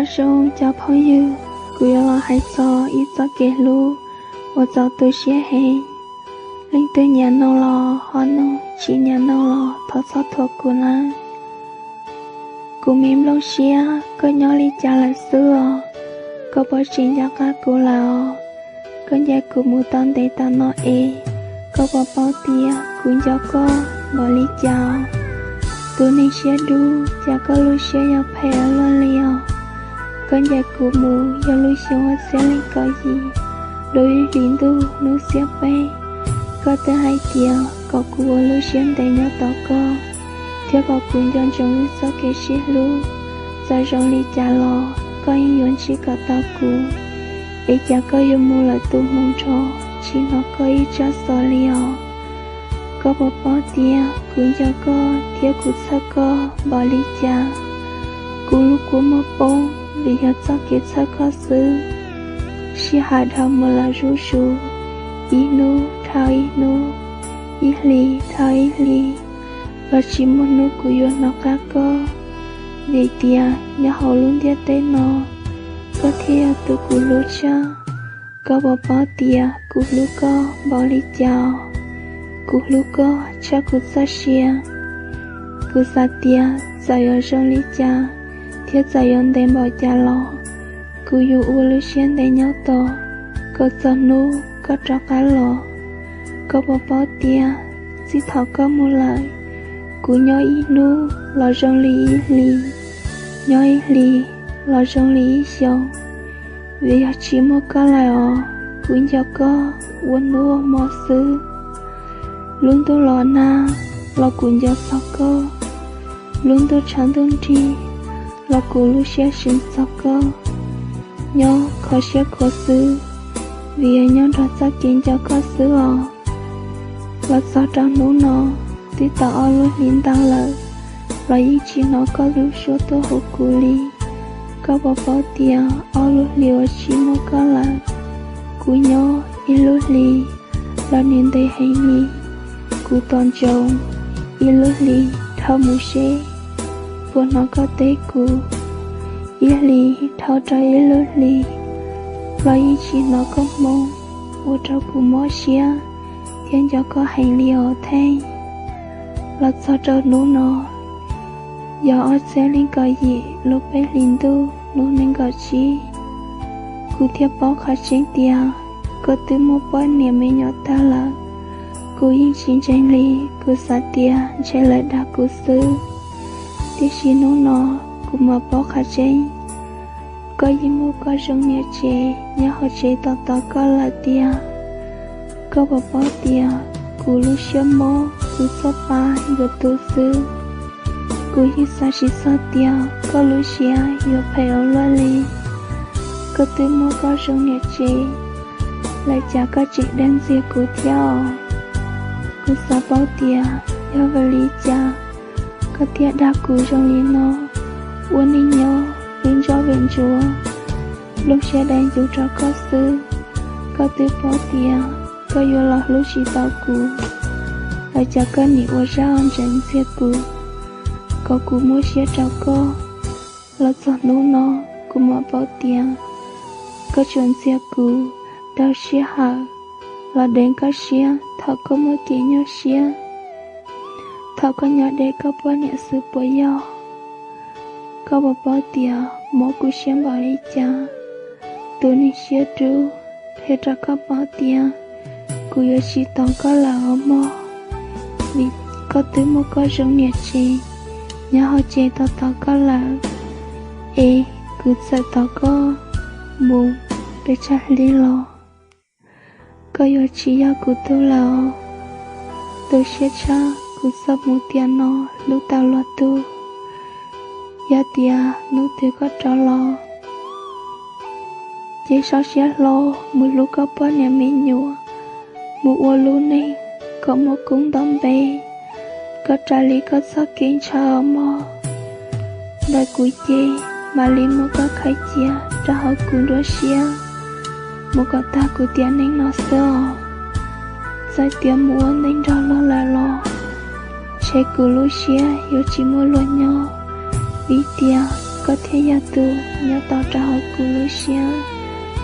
Nyob zoo cov phooj ywg, kuv yuav los hais txog ib txoj kev hlub uas txaus tu siab heev. Leej twg nyiam mloog los ho mloog, tsis nyiam mloog los thov txhob thuam kuv nawb. Kuv me nplooj siab, koj nyob li cas lawm xwb os? Koj puas tseem nco qab kuv lawm os? Koj ncaim kuv mus tau ntev tas no es, koj puas paub tias kuv nco koj npaum li cas? Tus neeg siab dub, cas koj lub siab yuav phem ua luaj li os? Koj ncaim kuv mus yog lub xyoo ob txhiab leej kaum yim, lub ib hlis ntuj hnub xiab peb, koj twb hais tias kom kuv ua lub siab ntev nyob tos koj, thiab kom kuv nco ntsoov wb txoj kev sib hlub. Txawm zoo li cas los koj yeej yuav ntsib kom tau kuv. Es cas koj yuav mus lawm tus hmoo nrho, tsis hnov koj ib tsab xov li os? Koj puas paub tias kuv nco koj thiab kuv txhawj koj npaum li cas? Kuv lub kua muag poob vim yog txoj kev txhawj koj xwb. Sij hawm dhau mus lawm zuj zus, ib hnub dhau ib hnub, ib hlis dhau ib hlis, los tsis muaj hnub kuv yuav hnov qab koj. Vim tias nyob hauv lub ntiaj teb no, koj thiaj yog tus kuv hlub tshaj. Koj puas paub tias kuv hlub koj npaum li cas? Kuv hlub koj tshaj kuv txoj sia. Kuv xav tias txawm yuav zoo li cas, thiab txawm yuav ntev npaum cas los, kuv yuav ua lub siab ntev nyob tos koj txog hnub koj rov qab los. Koj puas paub tias txij thaum koj mus lawm, kuv nyob ib hnub los zoo li ib hlis, nyob ib hlis los zoo li ib xyoos. Vim yog tsis muaj koj lawm os, kuv nco koj ua hnub ua hmo xwb. Lub ntuj los nag los kuv nco txog koj, lub ntuj tshav ntuj nrig los kuv lub siab swm txog koj. Nyob kho siab khuav xwb, vim yog nyob nrog txoj kev nco koj xwb os. Los txog rau hnub no, twb tau ob lub hlis ntau lawm, los yeej tsis hnov koj lub suab tuaj hu kuv li. Koj puas paub tias ob lub hlis uas tsis muaj koj lawm, kuv nyob ib lub hlis los nws ntev heev li. Kuv tos ntsoov ib lub hlis dhau mus seb puas hnov koj teb kuv. Ib hlis dhau rau ib lub hlis los yeej tsis hnov koj hmoo, ua rau kuv mob siab thiab nco koj heev li os Theej. Los txog rau hnub no, yog ob txhiab leej kaum yim lub peb hlis ntuj hnub nees nkaum tsib, kuv thiaj paub qhov tseeb tias koj twb muaj poj niam me nyuam tag lawm. Kuv yeej tsis ntseeg li, kuv xav tias ntshe lawv dag kuv xwb. Tiam sis hnub no kuv mam paub qhov tseeb, koj yeej muaj koj zoo niam tsev nyob hauv tsev tos tos koj lawm tiag. Koj puas paub tias kuv lub siab mob, kuv txhawj pa yuav tu xwb. Kuv yeej xav tsis txog tias koj lub siab yuav phem ua luaj li. Koj twb muaj koj zoo niam tsev lawm, cas koj tseem dag ntxias kuv thiab os? Kuv xav paub tias yog vim li cas koj thiaj dag kuv zoo li no. Ua neej nyob vim ntsuag vim ntsuav, lub siab dai ncuv rau koj xwb. Koj twb paub tias koj yuav los hlub tsis tau kuv, lawm cas koj nim ua zaj ntsees ntxias kuv, kom kuv muab siab rau koj. Los txog hnub no, kuv mam paub tias koj tsuas ntxias kuv rau sij hawm los deev koj siab thaum koj muaj kev nyuaj siab, thaum koj nyob deb koj poj niam xwb puas yog? Koj puas paub tias mob kuv siab npaum li cas? Tus neeg siab dub, qhia rau koj paub tias kuv yuav tsis tos koj lawm os mog, vim koj twb muaj koj zoo niam tsev nyob hauv tsev tos tos koj lawm. Es kuv txawm tos koj mus pes tsawg hli los, koj yuav tsis yog kuv tug lawm os. Tu siab tshaj kuv txawm mus tiam no hlub tau luag tug. Yog tias hnub twg koj rov los, ces sau siab hlo mus hlub koj poj niam me nyuam, mus ua lub neej kom muaj koob nto npe, kom raws li koj txoj kev ntshaw os mog. Ntawm kuv ces mam li muab koj khaws cia rau hauv kuv nruab siab mus kom tag kuv tiam neej no xwb os. Txawm tias mus ua neej nrog luag lawm los, ntshe kuv lub siab yuav tsis muaj luag nyob, vim tias koj Koj thiaj yog tus nyob tau rau hauv kuv lub siab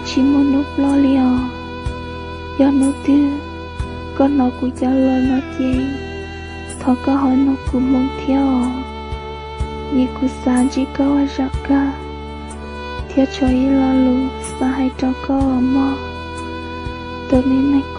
tsis muaj hnub ploj li os. Yog hnub twg koj hnov kuv cov lus no ces thov koj ho nug kuv moo thiab os. Vim kuv xav ntsib koj ua zaum kawg thiab tshuav ib lo lus xav hais rau koj mog, tus me neeg kuv.